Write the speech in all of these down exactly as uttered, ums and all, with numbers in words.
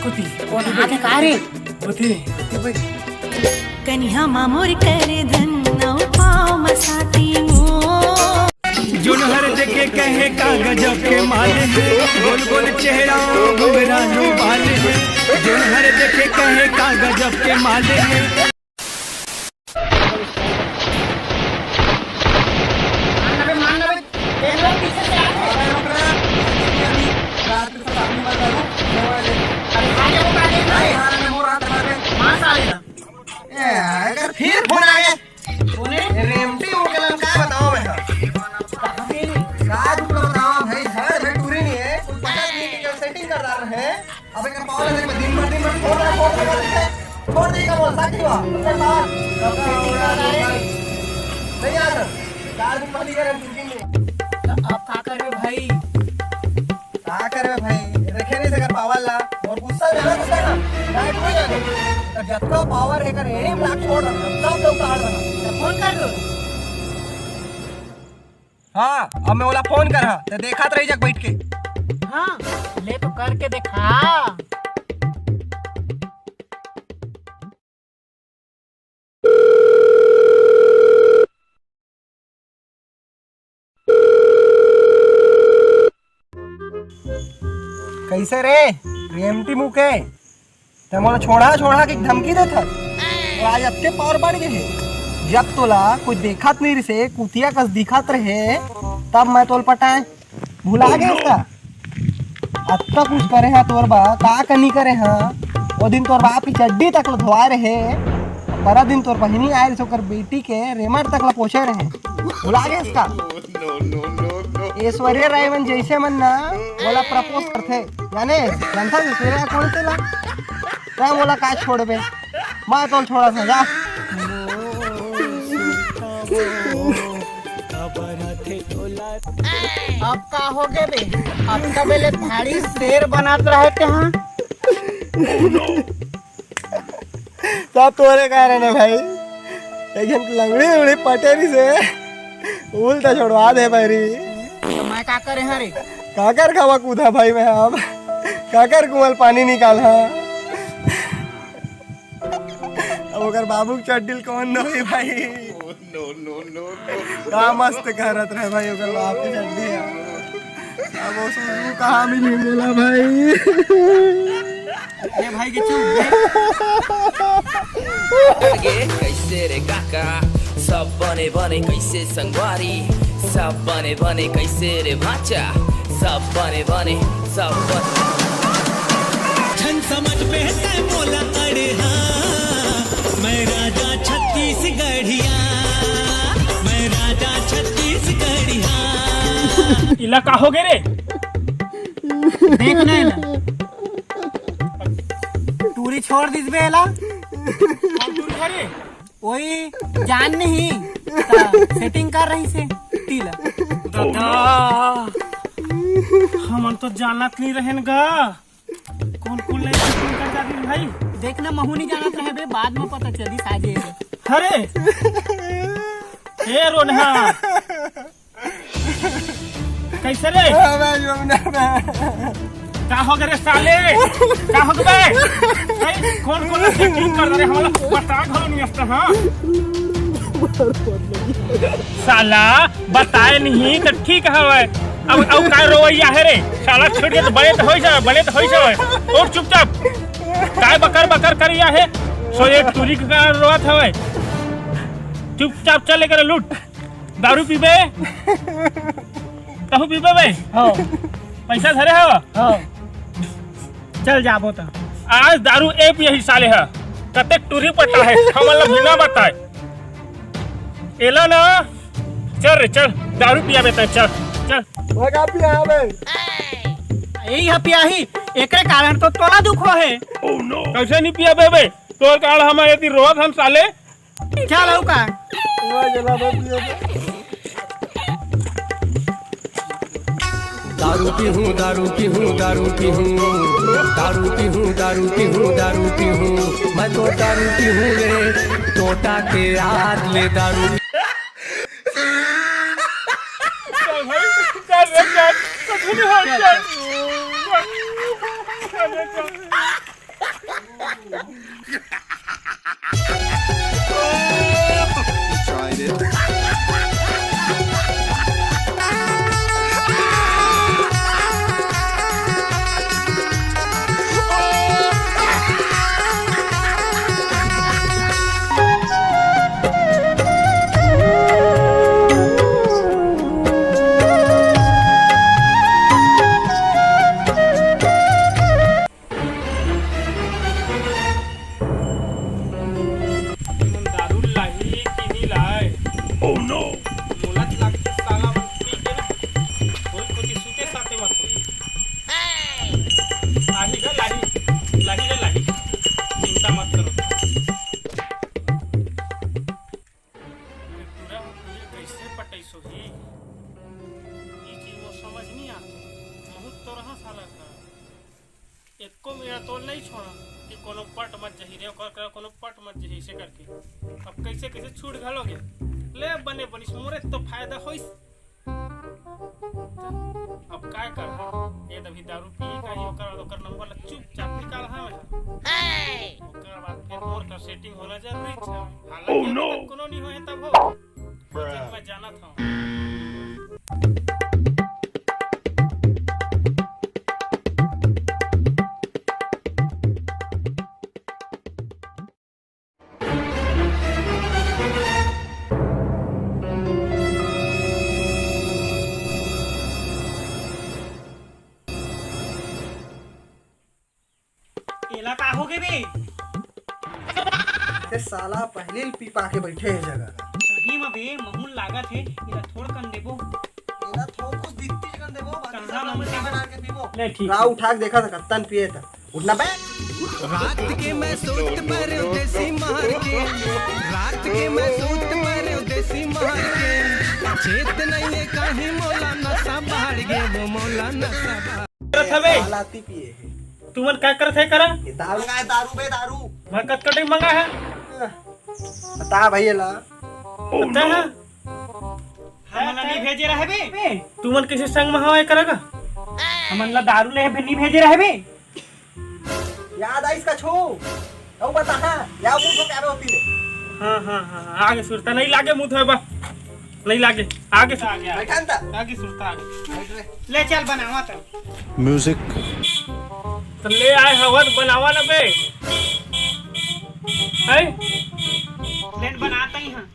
कोन आथे का रे? कनिहा मा मोर करे धन, अउ पाँव मा साटी मोर। जोनहर देखे कहे का गजब के माल हे, गोल गोल चेहरा घुघरालू बाल हे। जोनहर देखे कहे का गजब के माल हे। ए, अगर फिर फोन आ गया। फोन है? रेमटी उनके नाम का बताओ मैं? का तुमको बताओ भाई, घर में टूरी नहीं है, कुछ पता नहीं कि सेटिंग कर रहा है। अबे का पावल है, दिन भर, दिन भर फोन रहा, फोन रहा, फोन रहा, फोन नहीं का बोल, साथी हुआ। उसके बाद नहीं आता। चार दिन बाद ही करें, टूरी नहीं। अब का करबे भाई? का करबे भाई, रखे नहीं सकर पावल ला, अउ गुस्सा ज्यादा गुस्सा ना, डायरेक्ट हो जाना। तो जतका पावर हे कर एड़ी ब्लॉक छोड़ रहा, सब लोग काट रहा। तो फोन कर दो। हाँ, अब मैं ओला फोन कर हा, तो देखत रही जग बैठ के। हाँ, ले तो करके देखा। कैसे रे रेमटी मुके, ते मोला छोड़ा छोड़ा के धमकी देत हस। तो आज अतके पावर बढ़ गए हे। जब तोला कुछ देखत नहीं रिसे, कुतिया कस दिखत रहे, तब मैं तोल पटाए। भुला गए का? अतका कुछ करे हा तोर बा, का कनी करे हा? वो दिन तोर बाप की चड्डी तक ल धोआ रहे, परा दिन तोर बहिनी आए रहे, ओकर बेटी के रेमट तक ल पोछे रहे। भुला गए का? ऐश्वर्या राय मन जैसे मन ना, बोला प्रपोज करथे, जाने? जानता ऐश्वर्या कौन तेला? तै मोला का छोड़बे? मैं तोल छोड़ा था, जा। अब का हो गे बे? अब का बेले भारी शेर बनात रहे ते हाँ? सब तोरे कारण है भाई। एक जन लंगड़ी उंगड़ी पटेरी से उल्टा छोड़वा दे बैरी। तो मैं का करे हाँ रे? काकर खावा कूदा भाई मैं अब? काकर कुआं ल पानी निकाल हाँ? अब ओकर बाबू के चड्डी ल कौन धोई भाई? नो, नो, नो, नो। का मस्त करत रहे भाई, ओकर बाप के चड्डी है। अब वो सुजू कहाँ मिली बोला भाई? ये भाई के चुप बे। गे कैसे रे काका, सब बने बने कैसे संगवारी, सब बने बने कैसे रे भाचा, सब बने बने, सब बने। झन समझ में तै मोला अड़े हाँ, मैं राजा छत्तीसगढ़िया, मैं राजा छत्तीसगढ़िया। इला का हो गे रे? देख ना एला। टूरी छोड़ दिस बे एला। कौन टूरी हरे? ओई जान नहीं, ता सेटिंग कर रही से, टीला। दादा, हमन तो जानत नहीं रहेन गा। कौन कौन ले सेटिंग कर जाती है भाई? देख ना, महू नहीं जानत रहे बे, बाद में पता चली साजे। अरे, ए रोनहा, कैसे रे? हाँ भाई, हम ना, ना। का हो गे रे साले? का हो गे बे? भाई, कौन कौन सेटिंग कर रहे हमारा? बता घरो नहीं आता, हाँ? साला बताए नहीं तो ठीक हवे। अब, अब काय रोवैया है रे? साला छोड़ के तो बने तो होई जावे, बने तो होई जावे। और चुपचाप काय बकर बकर करिया है? सो ये टूरी के कारण रोवत हवे। चुपचाप चल लेकर लूट। दारू पीबे? तहू पीबे बे? हाँ। पैसा धरे हव? हाँ। चल जाबो त। आज दारू ए पियही साले ह। कतेक टूरी पटा है, हमन ल बिना बताए। एला ना, चल रे, चल, दारू पियाबे त, चल, चल। वो का पिया बे? यही ह पियाही, एकरे कारण तो तोला दुख हो है। कैसे नहीं पियाबे बे? तोर कारण हम एती रोवत हन साले। चल, अउ का? दारू पीहूँ, दारू पीहूँ, दारू पीहूँ, दारू पीहूँ, दारू पीहूँ, दारू पीहूँ, मैं तो दारू पीहूँ रे, टोटा के याद ले दारू। चल भाई, चल रे, चल, चल, चल, चल, चल, चल। Tried it. तुमन दारू लाही कि नी लाय? Oh no! मोला त लागथे साला मन पी के ना, कोई कोती सुते साते मत होही। आही गा लाही, लाही रे लाही, चिंता मत करो। ये पूरा, पूरे कैसे पटैस होही? ये चीज वो समझ नहीं आते। बहुत तो रहा साला का। एको मिनट तो नहीं छोड़ा कि कोनो पट मत जही रे, ओकर करा कोनो पट मत जही, ऐसे करके। अब कैसे कैसे छूट घलो गे। ले बने बनिस, मोरे तो फायदा होइस। अब काय कर? ये तभी दारू पी का ही ओकर, ओकर नंबर ला चुपचाप निकाल, हाँ मैं। ओकर बाद फिर मोर का सेटिंग होना जरूरी है। हालांकि अभी तक कोनो नहीं होए तब हो। मैं जानत हूँ। एला का होगे बे? ते साला पहले ही पी पा के बैठे हे जगह। सही म बे, महूँ ल लागत हे, एला थोड़ कन देबो। एला थोड़ कुछ दित्ती कन देबो, बाकी कहाँ सब मन लंबा देबो? बना के पीबो। ले ठीक। राव उठा के देखा था, कत्तन पिए था। उठना बे। रात के मैं सूत परेंव देसी मार के, रात के मैं सूत परेंव देसी मार के, चेत नइये काहीं मोला नशा बाढ़ गे, वो मोला नशा बाढ़। करत हवे? साला ती पिए हे। तुमन का करत हे करा? ये दारू का है, दारू बे, दारू। मैं कतका टाइम मंगा है? बता भैया ला। बता ना। हमन ला नहीं भेजे रहे बे। तुमन किसी संग में हवा करा का? हमन ला दारू ले बे नहीं भेजे रहे बे। याद आइस का छो? अउ बता, हाँ, या मुंह धो के आवे होती ले। हाँ, हाँ, हाँ, हाँ, आगे सुरता नहीं लागे, मुंह धोए बा। नहीं लागे, आगे सुरता आगे, आगे। बैठा न ता। आगे सुरता आगे। बैठ रे। ले चल बनावा तो। म्यूजिक। तो ले आए हवा तो बनावा ना बे। है? लेन बनाता ही हाँ।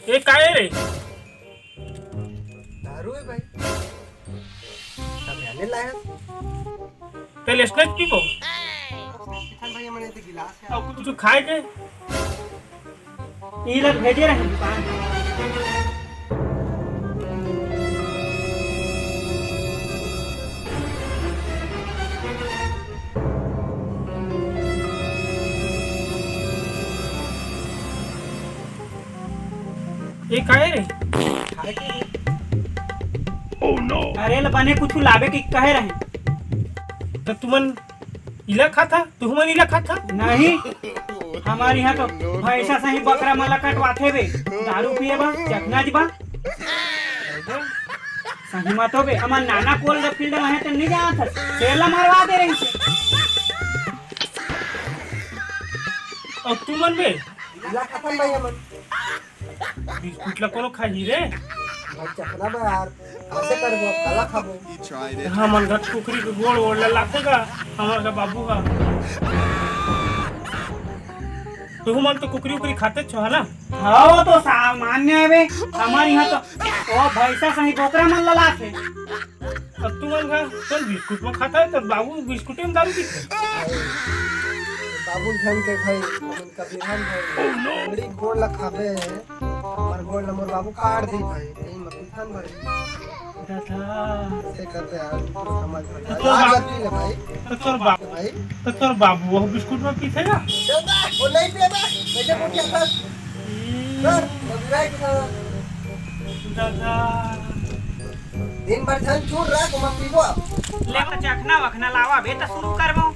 ये काय रे? दारू है भाई। सब याने लाया। पहले इसने पीबो। किशन भाई, हमने तो गिलास है। और कुछ खाए के? ई लग भेजे रहे दुकान। ये काहे रे? खाए के? Oh no! अरे ल बने कुछ लावे के कहे रहे। तो तुमन इला खाता? तुहमन इला खाता? नहीं, हमारे यहाँ तो भैंसा सही बकरा मन ला कटवाथे बे, दारू पिए बा, चखना जी बा। सही मत हो बे, हमार नाना कोल द फील्ड में है तो नहीं जाना था, शेर ला मरवा दे रही से। और तुमन बे? इला खाता भाई हमन। बिस्कुट ला कोनो खाही रे? भाई चखना बा यार, ऐसे करबो, काला खाबो। हमन घर कुकरी के गोड़ वोड़ ला लाथे गा, हमर का बाबू हा। तुहमन तो कुकरी उकरी खाते छो, है ना? हाँ, वो तो सामान्य है बे। हमारे यहाँ तो वो भैंसा सही बोकरा मन ला लाथे। अब तुमन घर चल बिस्कुट में खाता है, तो बाबू बिस्कुटे में दारू पीथे। बाबू झन के भाई, हमन कबीरहन भाई, हमरी गोड़ ला खाबे, हमर गोड़ ला मोर बाबू काट दी भाई, यही मत खान भाई। दादा। ऐसे करते यार, समझ में तो तोर आ बाप, जाती है भाई। तो तोर बाप, भाई। तो तोर बाबू वो बिस्कुट में पीथे ना? दादा, वो नहीं पिए बे, वैसे मुठिया था। सर, वो विराट था। दादा। दिन भर झन चूर रहा, को मत पीबो आप। ले, चखना वखना लावा बे, त शुरू करबो।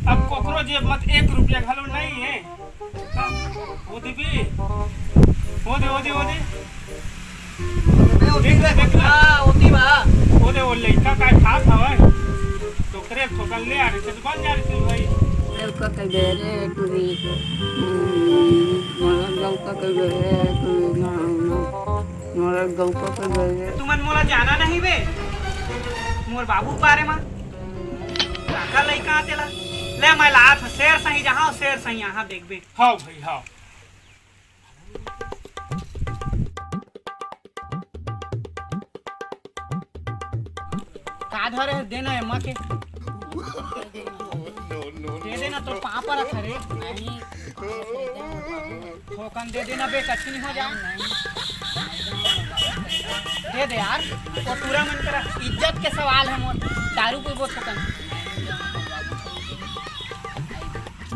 अब कोकरो जेब मत एक रुपया घलो नहीं है। ओ देवी, ओ दे, ओ दे, ओ दे। अबे, ओ देख ले, देख ले। हाँ, ओती बा। ओने वो लइका का खात हवय। डोकरे ठोकन ले आ रहे थे, तो बन जा रहे थे भाई। लइका के बेरे टुरी। हम्म, मोला लइका के बेरे टुरी, ना, ना। मोला लइका के बेरे। तुमन मोला जाना नहीं बे? मोर बाबू के बारे मा। काका लइका आते ला। ले मैं लात हूँ, शेर सही जहाँ, शेर सही यहाँ देखबे। हाँ भाई, हाँ। का धरे हे? देना एमा के। दे देना, तोर पाँव परत हरे। थोकन दे देना बे, कठिन हो जा। दे दे यार, वो टूरा मन करा इज्जत के सवाल हे मोर। दारू पीबो थोकन।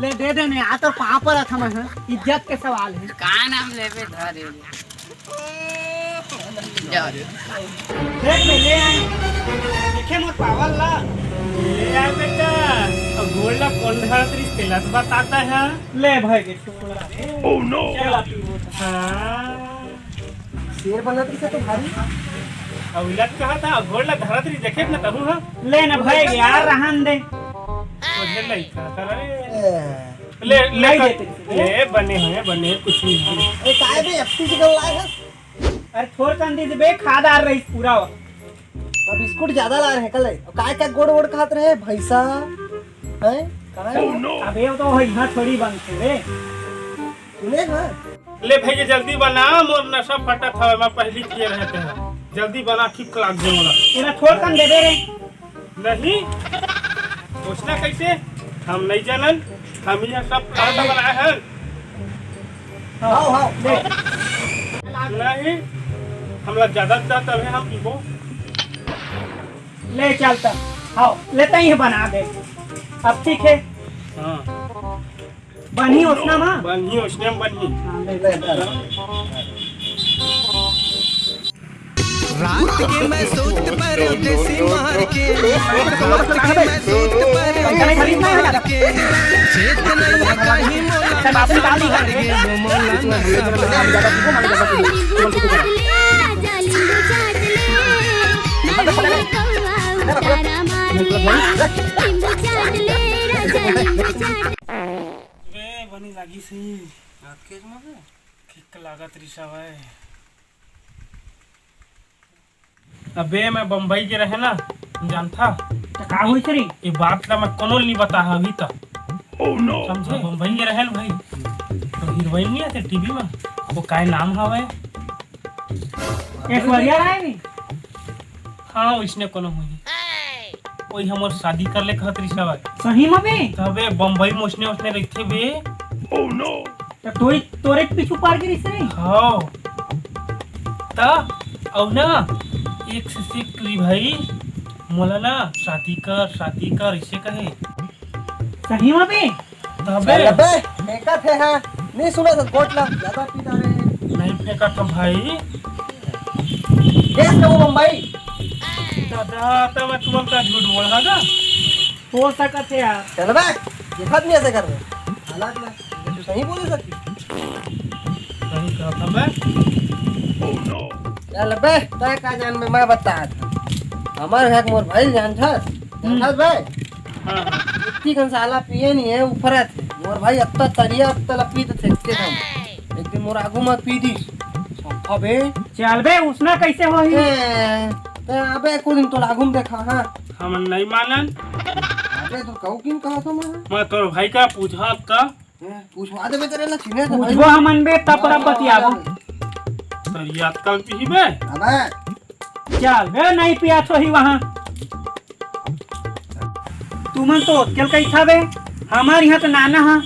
ले दे दे ने, आ तो पाँव परत हवं, इज्जत के सवाल हे। का नाम लेबे धरे? जा। देख ले, ले आए। देखे मोर पावर ला। ले आए बेटा, अब गोड़ ला कौन धरत रहिस तेला तो बताता है। ले भाई के टुकड़ा। Oh no! चला तू। हाँ। शेर बनत रहिस तो भारी। अब इलाज कहा था, अब गोड़ ला धरत रहिस देखे न तहू हा। ले ना भाई यार, रहन दे। मुझे नहीं खाता रे। ए। ले, ले नहीं कर, देते। ले, बने हैं, बने हैं, कुछ नहीं है। अरे, काय बे, एफ टी से कर लाए हैं? अरे, थोर कन दे दे बे, खादार रहिस पूरा। अब बिस्कुट ज्यादा ला रहे कल। अब काय, काय गोड़ वोड़ खात रहे, भैंसा? हैं? काय? Oh, no! अबे, वो तो यहाँ थोड़ी बनते रे। सुने ना? ले भैया, जल्दी बना, मोर नशा फटत हवे, मैं पहली पिए रहते हैं। जल्दी बना, ठीक लाग दे मोला। तेरा थोर कन दे दे रे। नहीं, सोचना कैसे? हम नहीं जानन, हम यह सब प्लान बनाए हैं। हाँ, हाँ, ले। नहीं, हमला ज्यादा ज्यादा तभी हम पीबो। ले चलता, हाँ, लेते ही बना दे। अब ठीक है। हाँ। बनही ओसना मा? बनही ओसने मा बनही। हाँ, ले, ले, ले। रात के मैं सूत पर देसी मार के, रात के मैं सूत पर देसी मार के, चेत नहीं कहीं मोला नशा मार गे, वो मोला नशा मार गे। बे बनी लागी सी। ठीक लागत रिसा भाई। अबे मैं बम्बई के रहे ना, जानथा? त का होइस रे? ये बात ला मैं कोनो ल नहीं बता अभी तक। Oh no! समझे? बम्बई के रहे ना भाई, तो हीरोइन नहीं आते टीवी में, वो काय नाम हवे? ऐश्वर्या राय भी? हाँ, वैसने कोनो हुई। वही हमर शादी कर ले कहत रिसा भाई। सही में बे? तबे बम्बई में ओसने ओसने रहिथे बे। Oh no! त तोरी, तोरे पीछू पार गिरिस रे? हाँ। त, अउ ना, एक से एक टुरी भाई, मोला ना, शादी कर, शादी कर, इसे कहे। सही में बे? तबे। अबे, फेंका थे हाँ। नहीं सुना था, कोट ला, ज्यादा पीता रे। नहीं फेंका था भाई। गैस का वो बम्बई। दादा, त मैं तुमन का झूठ बोल रहा था। हो सकत हे यार। चल बे, देखत नहीं ऐसे कर रहे। हालात में, ये तो सही बोले सर। सही कहा था मैं। चल बे, तय का जान में मैं बता था। हमारे घर मोर भाई जान था, जान था बे। हाँ, हाँ। इतनी कन साला पिए नहीं है, ऊपर थे। मोर भाई अब तक तरिया, अब तक पीते थे, इतने कम। एक दिन मोर आगू में पी दी। अबे। चल बे, उसना कैसे होही? ए, ते अबे, एको दिन तो लागू में देखा, हाँ। हम नहीं मानन। अबे, तो कहू किन कहा था मैं? मैं तोर भाई का पूछा का? ए, पूछवा दे बे तेरे ला, चिन्हे तो पूछबो भाई। हमन बे, तब तब बतियाबो। सर, ये आजकल पी बे? अबे। चल बे, नहीं पिया तो ही वहाँ। तुमन तो ओतकेल कही था बे, हमार यहाँ तो नाना हा।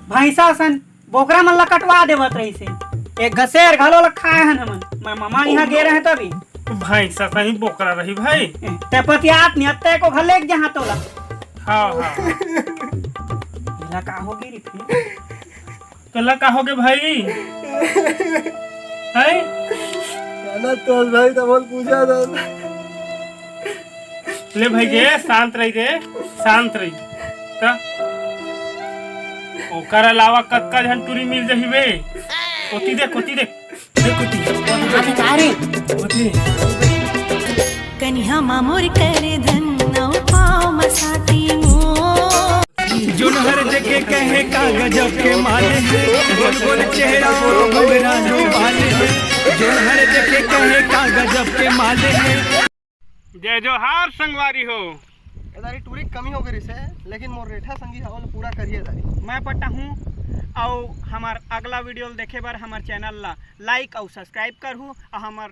भैंसा सन बोकरा मन ला कटवा देवत रहिसे। एक घसेर घलो ला खाए हन हमन। मैं ममा इहाँ गे रहे तभी। भैंसा सही बोकरा रही भाई। ते पतियात नहीं, ते को घर लेके जहाँ तोला। हाँ, हाँ। इला का हो गई रे फिर? तोला का हो गए भाई? हैं? कहना तो भाई तो बोल पूछा था। ले भाई गे, शांत रही रे, शांत रही। का? ओकर अलावा कतका झन टूरी मिल जही बे? ओती देख, ओती देख। देख ओती। कनिहा मा मोर कर धन अउ पाँव मा साटी मोर। जोनहर देखे कहे का गजब के माले हे, गोल गोल चेहरा अउ घुघरा जो बाले हे। जोनहर देखे कहे का गजब के माले हे। जय जोहार संगवारी हो। ए दारी टूरी के कमी हो गई से, लेकिन मोर रेठा संगी हवल पूरा करिए दारी। मैं पट्टा हूँ, अउ हमार अगला वीडियो देखे बर हमार चैनल ला लाइक अउ सब्सक्राइब करहू, अउ हमार